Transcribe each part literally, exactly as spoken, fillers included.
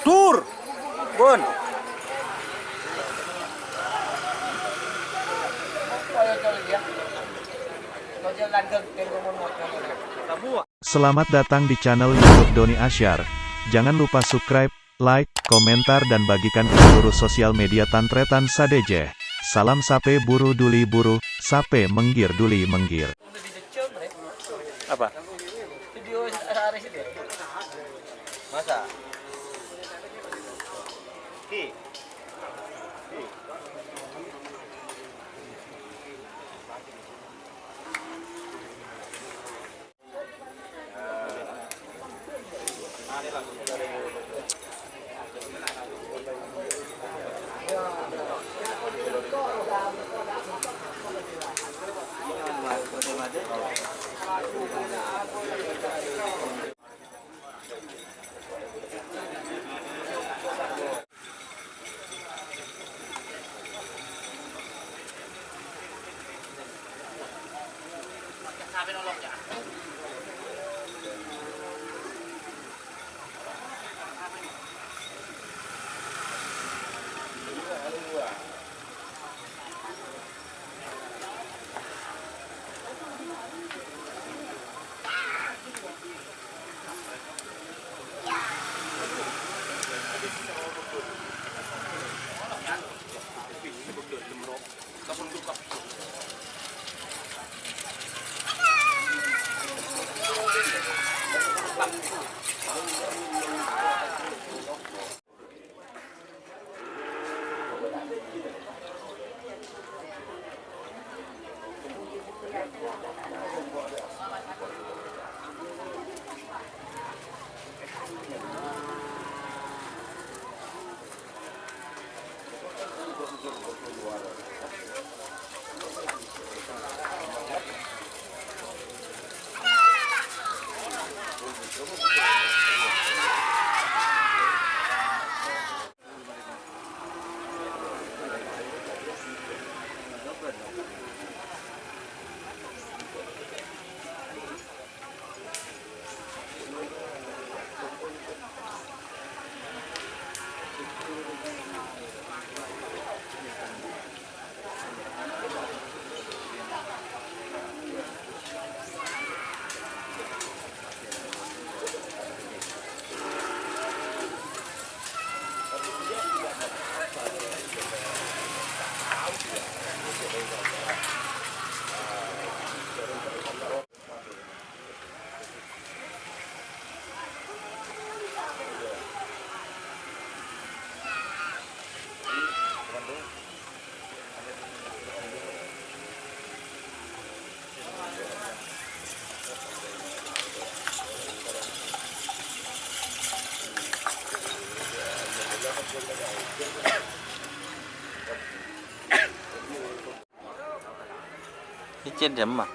Dur! Bun! Selamat datang di channel YouTube Doni Asyar. Jangan lupa subscribe, like, komentar, dan bagikan ke seluruh sosial media tan-tarètan sadhâjâ. Salam sapè buru duli buru, sapè mèngghir duli mèngghir. Apa? Masa? Ki. Ki. Icin jemma.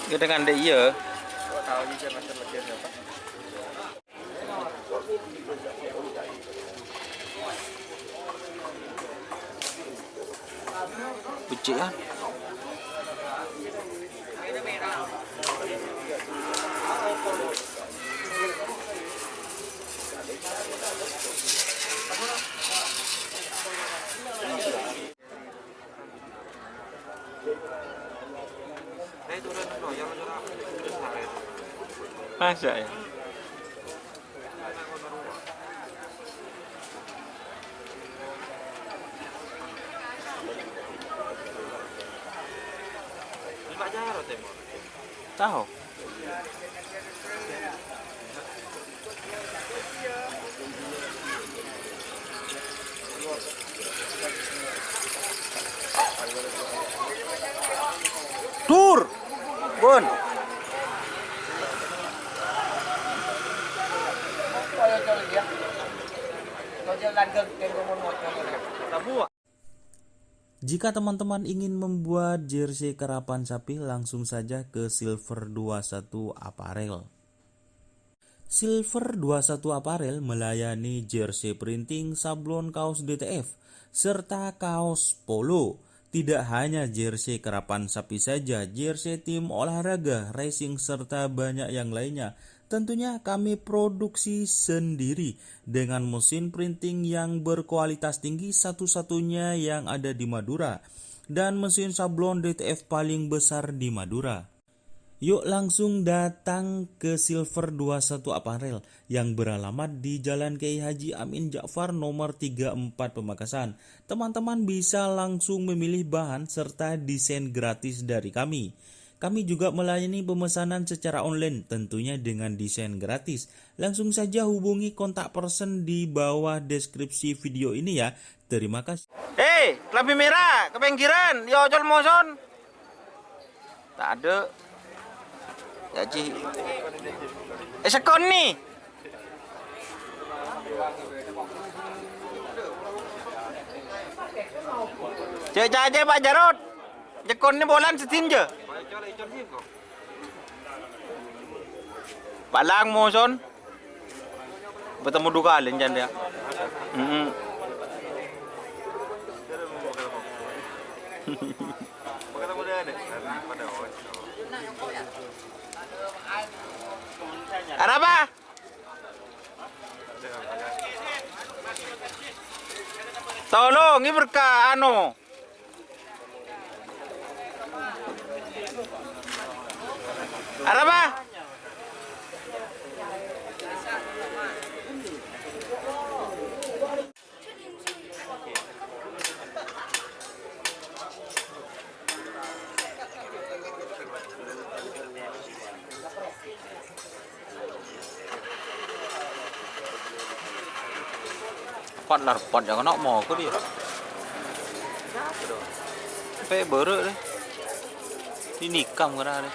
Iyâ, dengan dek iyâ. Becek, ya. Masa ya? Tahu. Dur. Bun. Jika teman-teman ingin membuat jersey karapan sapi, langsung saja ke Silver dua satu Apparel. Silver dua satu Apparel melayani jersey printing, sablon kaos D T F, serta kaos polo. Tidak hanya jersey karapan sapi saja, jersey tim olahraga, racing, serta banyak yang lainnya. Tentunya kami produksi sendiri dengan mesin printing yang berkualitas tinggi, satu-satunya yang ada di Madura, dan mesin sablon D T F paling besar di Madura. Yuk langsung datang ke Silver dua satu Apparel yang beralamat di Jalan Kiai Haji Amin Ja'far nomor tiga empat Pamekasan. Teman-teman bisa langsung memilih bahan serta desain gratis dari kami. Kami juga melayani pemesanan secara online, tentunya dengan desain gratis. Langsung saja hubungi kontak person di bawah deskripsi video ini ya. Terima kasih. Eh, kelambi mera, ke pinggiran, ya ocol moson. Ta' ada. Ya, Ji. Eh, sekon ni. Cek caca Pak Jarot. Sekon ni bolan sedin je. Palang moson. Bertemu dua kali, encan dia. Mm-mm. Arapa? Tolong, ini berkah, anu. Arapa? Pat lar pat ya kena mau ke dia. Sampai berek deh. Ini nikam kena deh.